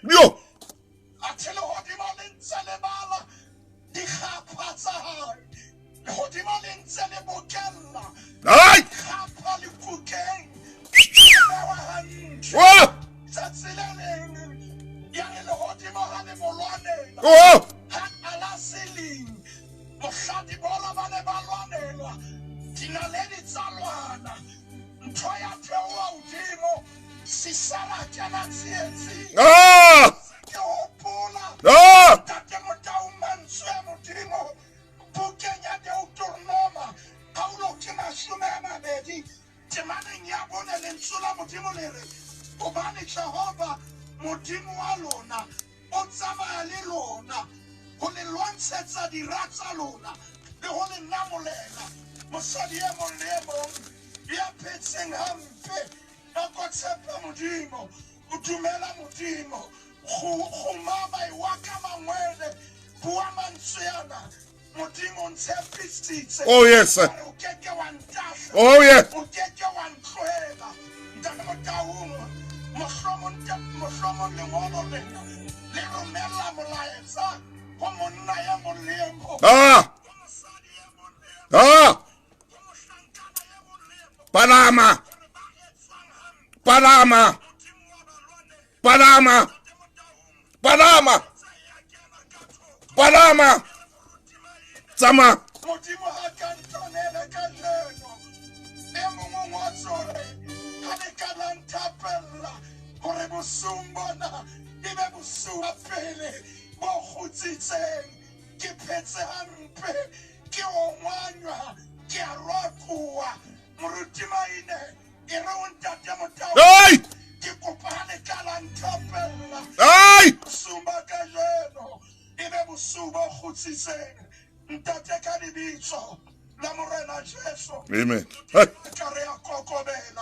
S1: Yo. Ai. Oh. Oh. Ah! Ah! Oh yes. Oh yes. Ah. Ah. Panama. Panama. Panama. Panama. Panama. Tsama. Hey! Hey! Amen. Hey.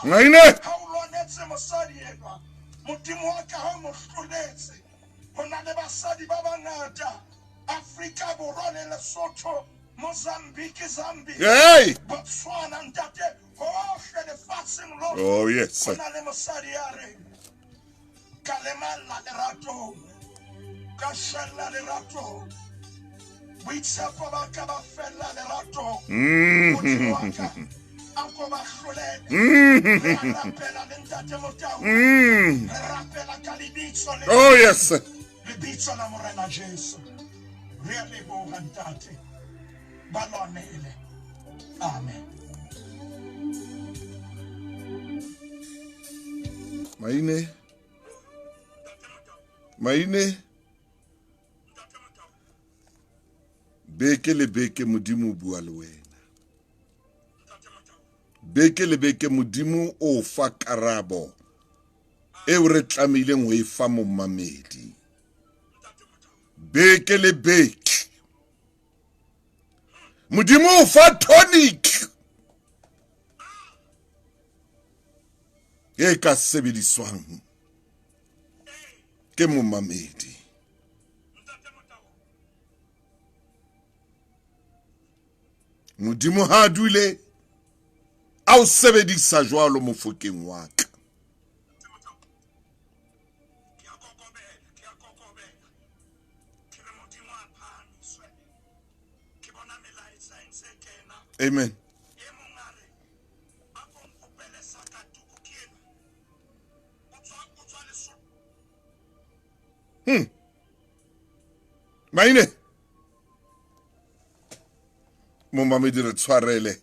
S1: Amen. Hey. Oh yes.
S5: Boitshepo ba ka ba fella lerato.
S1: Mm.
S5: Modimo wa ka, a ko ba hlolele. Re a rapela le Ntate Motau. Re rapela ka lebitso le
S1: Oh yes.
S5: lebitso la Morena Jesu. Re a leboha Ntate. Ba lwanele. Amen.
S1: Maine. Maine. Beke le beke Modimo o bua le wena. Beke le beke Modimo o fa karabo eo re tlamehileng ho e fa momamedi. Beke le beke Modimo o fa tonic e ka sebediswang ke momamedi. Modimo ha a dule a o sebedisa jwalo mofokeng wa ka. Amen. Maine momamedi re tshwarele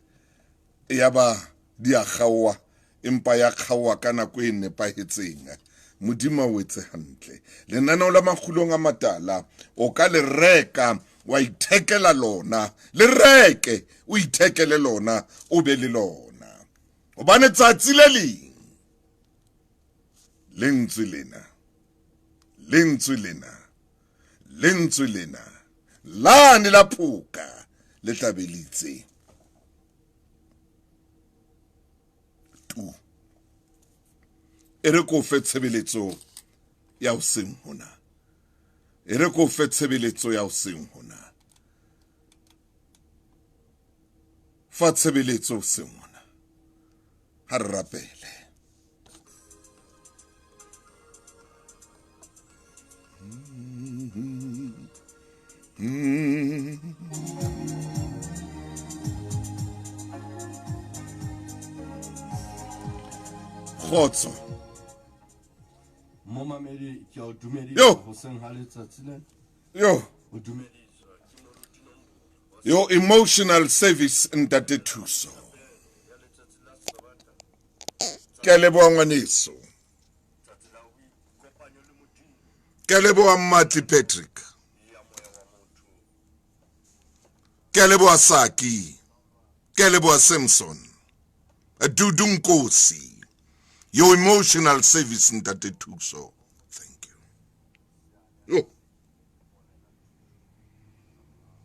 S1: ya ba di a kgaoha empa ya kgaoha ka nako e nepahetseng. Modimo a o etse hantle. Lenaneo la Makgulong a Matala o ka le reka wa ithekela lona, le reke o ithekele lona o be le lona, hobane tsatsi le leng lentswe lena, lentswe lena, lentswe lena lane la phoka le tla be le itse tu. E re ko fe tshebeletso ya hoseng hona, e re ko fe tshebeletso ya hoseng hona, fa tshebeletso hoseng hona. Ha re rapele. Kgotso.
S8: Momamedi, ke a o dumedisa
S1: Yo.
S8: hoseng ha letsatsi lena.
S1: Yo.
S8: O dumediswa ke moruti Nombulo.
S1: Your emotional service Ntate Thuso. Ke a leboha ngwaneso. Ke a leboha Mmatli Patrick. Ke a leboha Saki. Ke a leboha Samson. Dudu Nkosi. Your emotional service Ntate Thuso. Thank you. Yo.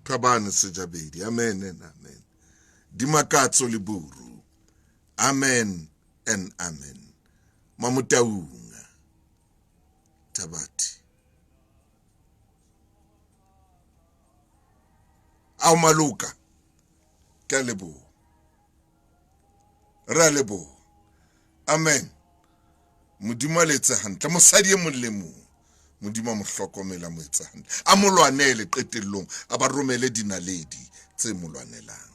S1: Thabane Sejabedi. Amen and amen. Dimakatso Leburu. Amen and amen. Mamutaunga. Thabati. Ao Maluka. Ke a leboha. Re a leboha. Amen. Modimo a le etse hantle. Mosadi e mong le mong. Modimo a mo hlokomela, a mo etse hantle. A mo lwanele qetellong, a ba romele dinaledi tse mo lwanelang.